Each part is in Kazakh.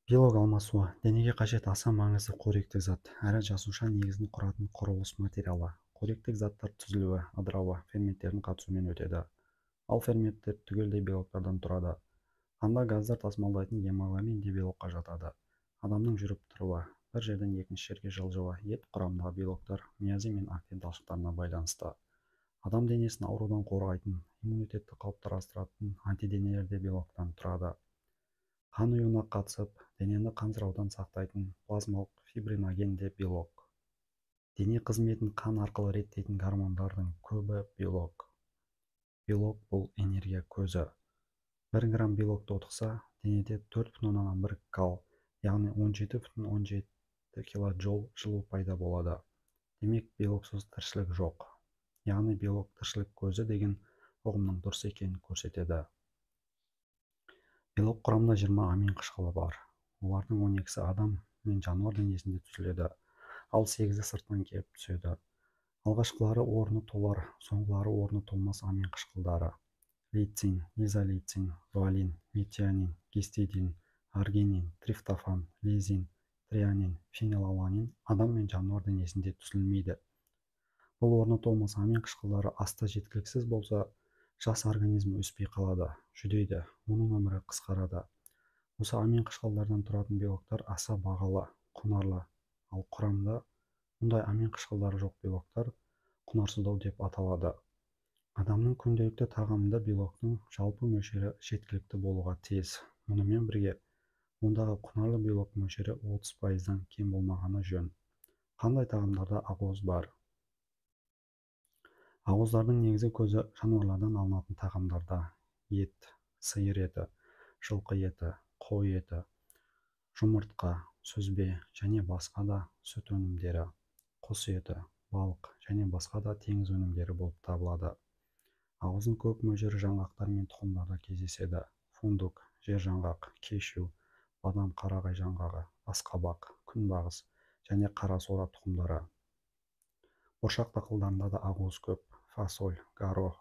Белок алмасуы денеге қажет аса маңызды қоректік зат, әрі жасуша негізін құратын құрылыс материалы. Қоректік заттар түзілуі, ыдырауы ферменттердің қатысуымен өтеді. Ал ферменттер түгелдей белоктардан тұрады. Қанда газдар тасымалдайтын гемоглобин де белокқа жатады. Адамның жүріп-тұруы, бір жерден екінші жерге жылжуы ет құрамындағы белоктар миозин мен актин талшықтарына байланысты. Адам денесін аурудан қорғайтын, иммунитетті қалыптастыратын антиденелер де белоктан тұрады. Қан ұюына қатысып, денені қансыраудан сақтайтын плазмалық фибриноген де белок. Дене қызметін қан арқылы реттейтін гормондардың көбі белок. Белок бұл энергия көзі. 1 грамм белок тотықса, денеде 4,1 кал, яғни 17,7 килоджоул жылу пайда болады. Демек, белоксыз тіршілік жоқ. Яғни белок тіршілік көзі деген ұғымның дұрыс екенін көрсетеді. Белок құрамында 20 амин қышқылы бар. Олардың 12-сі адам мен жануар денесінде түзіледі, ал 8-і сырттан келіп түседі. Алғашқылары орны толар, соңғылары орны толмас амин қышқылдары. Лейцин, изолейцин, валин, метионин, гистидин, аргинин, трифтофан, лизин, трианин, фенилаланин адам мен жануар денесінде түзілмейді. Бұл орны толмас амин қышқылдары аста жеткіліксіз болса, жас организм өспей қалады, жүдейді, оның өмірі қысқарады. Осы амин қышқылдардан тұратын белоктар аса бағалы, құнарлы, ал құрамында мұндай амин қышқылдары жоқ белоктар құнарсыздау деп аталады. Адамның күнделікті тағамында белоктың жалпы мөлшері жеткілікті болуға тиіс. Мұнымен бірге ондағы құнарлы белок мөлшері 30%-дан кем болмағаны жөн. Қандай тағамдарда ақуыз бар? Ақуыздардың негізгі көзі жануарлардан алынатын тағамдарда: ет, сиыр еті, жылқы еті, қой еті, жұмыртқа, сүзбе және басқа да сүт өнімдері, құс еті, балық және басқа да теңіз өнімдері болып табылады. Ақуыздың көп мөлшері жаңғақтар мен тұқымдарда кездеседі. Фундук, жер жаңғақ, кешью, бадам қарағай жаңғағы, асқабақ, күнбағыс және қара сора тұқымдары. Бұршақ дақылдарында да ақуыз көп. Фасоль, горох,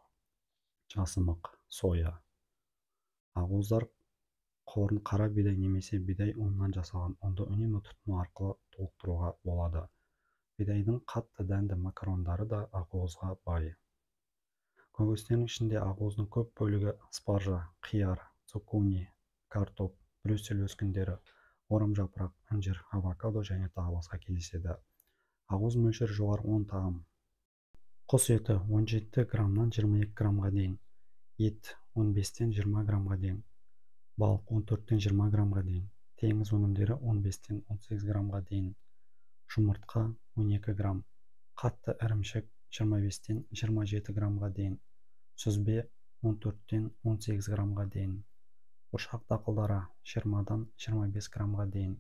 жасымық, соя. Ақуыздар қорын қара бидай немесе бидай ұнынан жасалған ұнды үнемі тұтыну арқылы толықтыруға болады. Бидайдың қатты дәнді макарондары да ақуызға бай. Көкөністердің ішінде ақуыздың көп бөлігі спаржа, қияр, цукуни, картоп, брюссель өскіндері, орамжапырақ, інжір, авокадо және тағы басқа кездеседі. Ақуыз мөлшері жоғары 10 тағам. Құс еті 17 граммнан 22 граммға дейін, ет 15-тен 20 граммға дейін, балық 14-тен 20 граммға дейін, теңіз өнімдері 15-тен 18 граммға дейін, жұмыртқа 12 грамм, қатты ірімшік 25-тен 27 граммға дейін, сүзбе 14-тен 18 граммға дейін, бұршақ дақылдары 20-дан 25 граммға дейін,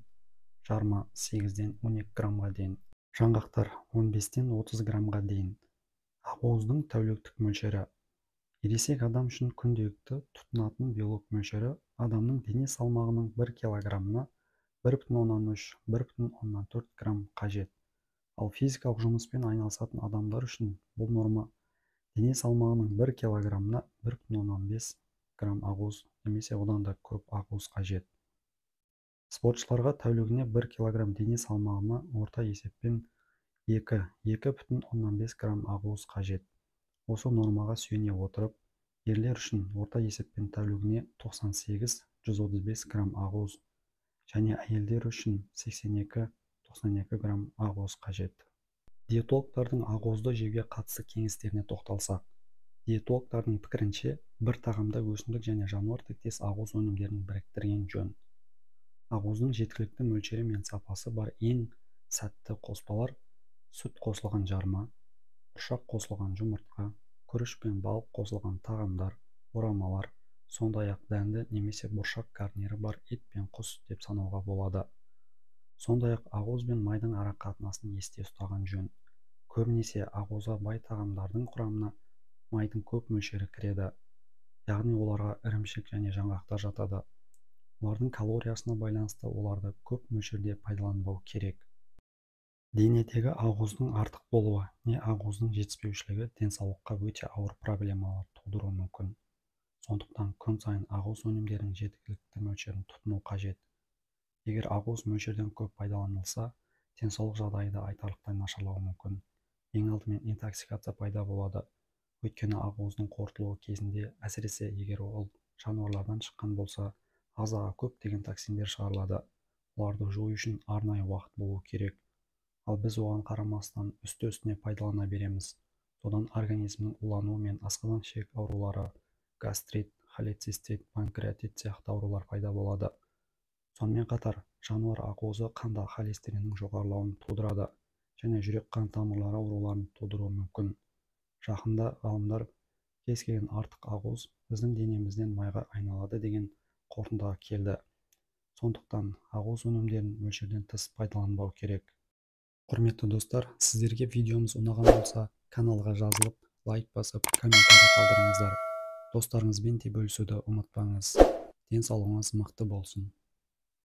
жарма 8-ден 12 граммға дейін, жаңғақтар 15-тен 30 граммға дейін. Ақуыздың тәуліктік мөлшері. Ересек адам үшін күнделікті тұтынатын белок мөлшері адамның дене салмағының 1 килограммына 1,3-1,4 грамм қажет. Ал физикалық жұмыспен айналысатын адамдар үшін бұл норма дене салмағының 1 килограммына 1,5 грамм ақуыз немесе одан да көп ақуыз қажет. Спортшыларға тәулігіне 1 килограмм дене салмағына орта есеппен 2-2,5 грамм ақуыз қажет. Осы нормаға сүйене отырып, ерлер үшін орта есеппен тәулігіне 98-135 грамм ақуыз және әйелдер үшін 82-92 грамм ақуыз қажет. Диетологтардың ақуызды жеуге қатысты кеңестеріне тоқталсақ, диетологтардың пікірінше, бір тағамда өсімдік және жануар тектес ақуыз өнімдерін біріктірген жөн. Ақуыздың жеткілікті мөлшері мен сапасы бар ең сәтті қоспалар сүт қосылған жарма, бұршақ қосылған жұмыртқа, күріш пен балық қосылған тағамдар, орамалар, сондай-ақ дәнді немесе бұршақ гарнирі бар ет пен құс деп санауға болады. Сондай-ақ ақуыз бен майдың ара қатынасын есте ұстаған жөн. Көбінесе ақуызға бай тағамдардың құрамына майдың көп мөлшері кіреді, яғни оларға ірімшік және жаңғақтар жатады. Олардың калориясына байланысты оларды көп мөлшерде пайдаланбау керек. Денедегі ақуыздың артық болуы не ақуыздың жетіспеушілігі денсаулыққа өте ауыр проблемалар тудыруы мүмкін. Сондықтан күн сайын ақуыз өнімдерінің жеткілікті мөлшерін тұтыну қажет. Егер ақуыз мөлшерден көп пайдаланылса, денсаулық жағдайы да айтарлықтай нашарлауы мүмкін. Ең алдымен интоксикация пайда болады. Өйткені ақуыздың қорытылуы кезінде, әсіресе егер ол жануарлардан шыққан болса, ағзаға көптеген токсиндер шығарылады. Оларды жою үшін арнайы уақыт болу керек. Ал біз оған қарамастан үсті-үстіне пайдалана береміз. Содан организмнің улануы мен асқазан-ішек аурулары, гастрит, холецистит, панкреатит сияқты аурулар пайда болады. Сонымен қатар, жануар ақуызы қандағы холестериннің жоғарылауын тудырады және жүрек-қан тамырлары ауруларын тудыруы мүмкін. Жақында ғалымдар кез келген артық ақуыз біздің денемізден майға айналады деген қорытындыға келді. Сондықтан ақуыз өнімдерін мөлшерден тыс пайдаланбау керек. Құрметті достар, сіздерге видеомыз ұнаған болса, каналға жазылып, лайк басып, комментарий қалдырыңыздар. Достарыңызбен де бөлісуді ұмытпаңыз. Денсаулығыңыз мықты болсын.